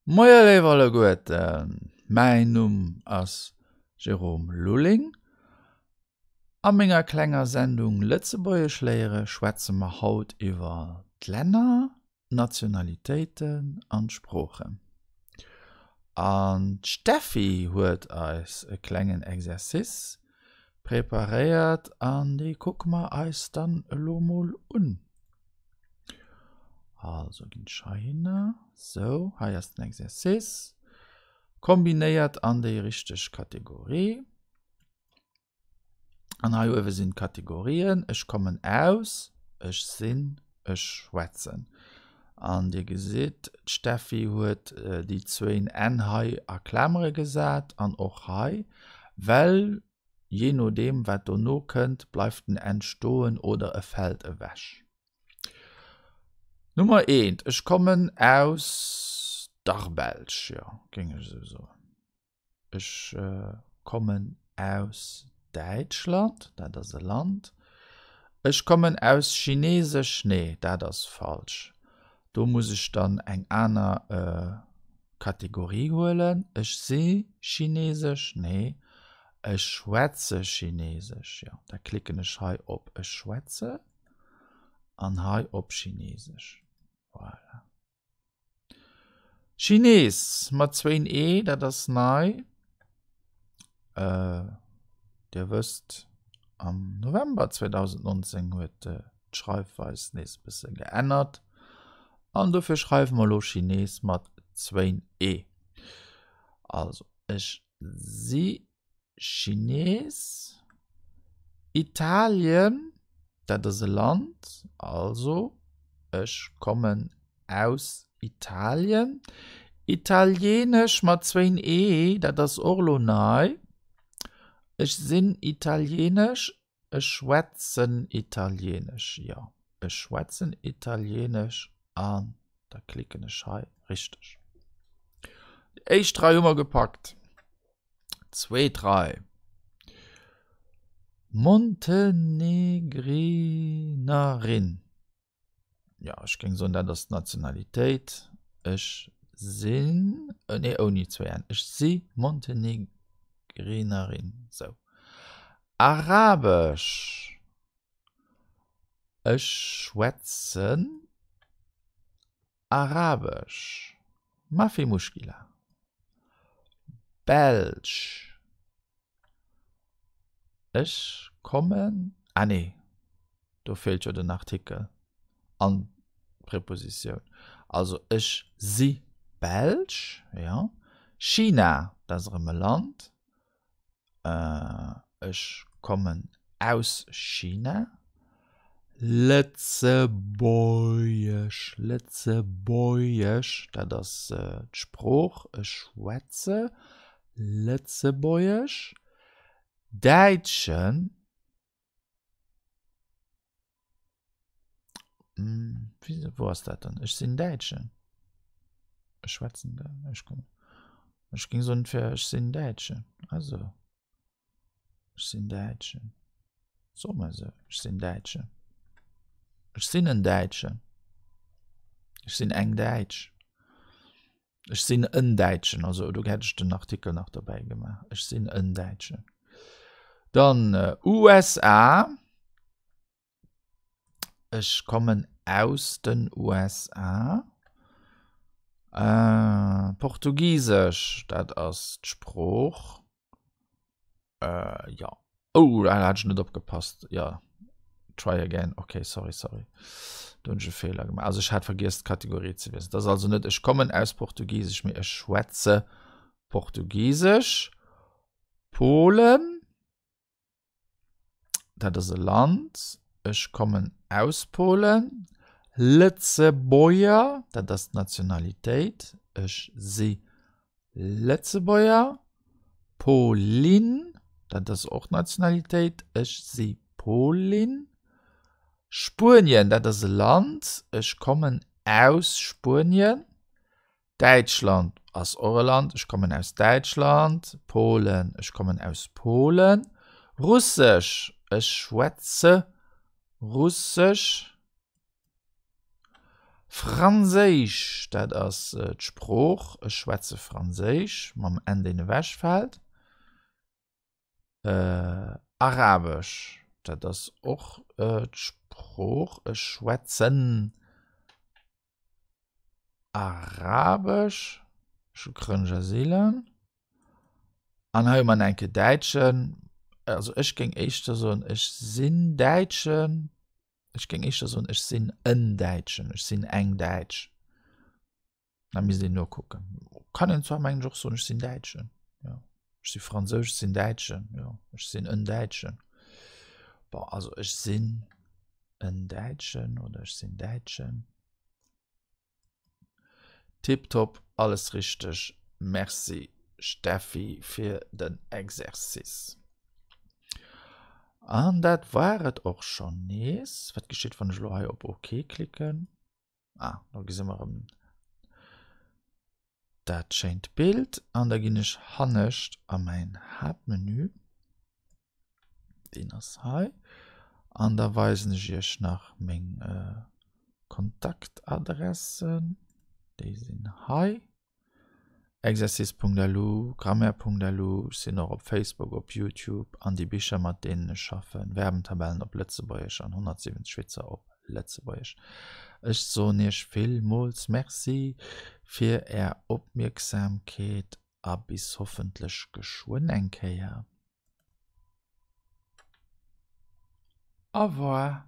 Moie léif alleguerten, mäin Numm ass Jérôme Lulling. A menger klenger Sendung Lëtzebuergesch léiere schwätze mer haut iwwer d'Länner, d'Nationalitéiten an d'Sproochen. An d'Steffi huet eis e klengen Exercice preparéiert an dee kucke mer eis dann elo mol un. Also ginn ech heihinner. Sou, hei ass den Exercice. Kombinéiert an déi richteg Kategorie. An hei uewe sinn d'Kategorien. Ech kommen aus, ech sinn, ech schwätzen. An Dir gesitt, d'Steffi huet déi zwéin N hei a Klamere gesat an och hei, well Jee nodeem wat dono kënnt, bleift den N stoen oder e fält ewech. Nummer eent, Ech kommen aus der Belsch, jo, géing ech esou soen. Ech kommen aus Däitschland, dat ass e Land. Ech kommen aus Chinesesch, nee, dat ass falsch. Do muss ech dann eng aner Kategorie huelen. Ech si Chinesesch, nee, ech schwätze Chinesesch. Jo, da klicken ech hei op Ech schwätze an hei op Chinesesch. Voilà. Chines mat zwéin E, dat ass nei. Dir wësst, am November 2019 huet d'Schreifweis nees e bësse geännert an dofir schreiwe mer elo Chines mat zwéin E. Also, ech si Chines. Italien, dat ass e Land, also ech kommen aus Italien. Italienesch mat zwéin E, dat ass och elo nei. Ech sinn Italienesch, ech schwätzen Italienesch. Jo, ech schwätzen Italienesch an da klicken ech hei richteg. Déi éischt Rei hu mer gepackt. Zweet Rei. Montenegrinerin. Jo, ech géing soen, dat ass d'Nationalitéit. Ech sinn, nee, ouni zwéi N, ech si Montenegrinerin. Sou. Arabesch. Ech schwätzen Arabesch. Mafi muschkila. Belsch. Ech kommen, ah nee, do feelt jo den Artikel an d'Prepositioun. Also ech si Belsch, jo. China, dat ass erëm e Land. Ech kommen aus China. Lëtzebuergesch, Lëtzebuergesch, dat ass d'Sprooch. Ech schwätze Lëtzebuergesch. Däitschen. Wou ass dat dann? Ech sinn Däitschen. Ech schwätzen da. Ech komm. Ech ging soen fir ech sinn Däitschen. Also ech sinn Däitschen. So mer se. Ech sinn Däitschen. Ech sinn en Däitschen. Ech sinn eng Däitsch. Ech sinn en Däitschen, also do hätt ech den Artikel nach dobäi gemaach. Ech sinn en Däitschen. Dann äh, USA. Ech kommen aus den USA. Äh, Portugisesch, dat ass d'Sprooch. Äh, ja. Oh, da hat ech net opgepasst. Ja. Try again. Okay, sorry, sorry. Do hunn ech e Feeler gemaach. Also ech hat vergiess d'Kategorie ze wiesselen. Dat ass also net ech kommen aus Portugisesch, mee ech schwätze Portugisesch. Polen. Dat ass e Land. Ech kommen aus Polen. Lëtzebuerger, dat ass d'Nationalitéit. Ech si Lëtzebuerger. Polin, dat ass och d'Nationalitéit. Ech si Polin. Spuenien, dat ass e Land. Ech kommen aus Spuenien. Däitschland ass och e Land, ech kommen aus Däitschland. Polen, ech kommen aus Polen. Russesch, ech schwätze Russesch. Franséisch, dat ass d'Sprooch. Ech schwätze Franséisch, mam N deen ewechfält. Arabesch, dat ass och d'Sprooch. Ech schwätzen Arabesch. Ech hu Krënsch a Seelen. An hei hu mer nach eng Kéier Däitschen. Also ech géing éischter soen, ech sinn Däitschen. Ech géing éischter soen, ech sinn en Däitschen, ech sinn eng Däitsch. Da misst een nokucken. Kann een zwar mengen ech och soen, ech sinn Däitschen. Jo. Ech si Fransous, ech sinn Däitschen. Jo, ech sinn en Däitschen. Bon, also ech sinn en Däitschen oder ech sinn Däitschen. Tiptop, alles richteg. Merci Steffi fir den Exercice. An dat war et och schonn nees. Wat geschitt wann ech elo hei op OK klicken? Ah, da gesi mer erëm dat schéint Bild an da ginn ech hannescht a mäin Haaptmenü. Deen ass hei. An da weisen ech iech nach meng äh, Kontaktadressen. Déi sinn hei. Exercice.lu, Grammaire.lu, ech sinn och op Facebook, op YouTube an déi Bicher mat deenen ech schaffen, Verbentabellen op Lëtzebuergesch an 170 Witzer op Lëtzebuergesch. Ech soen iech villmools Merci fir är Opmierksamkeet a bis hoffentlech geschwënn eng Kéier. Au revoir.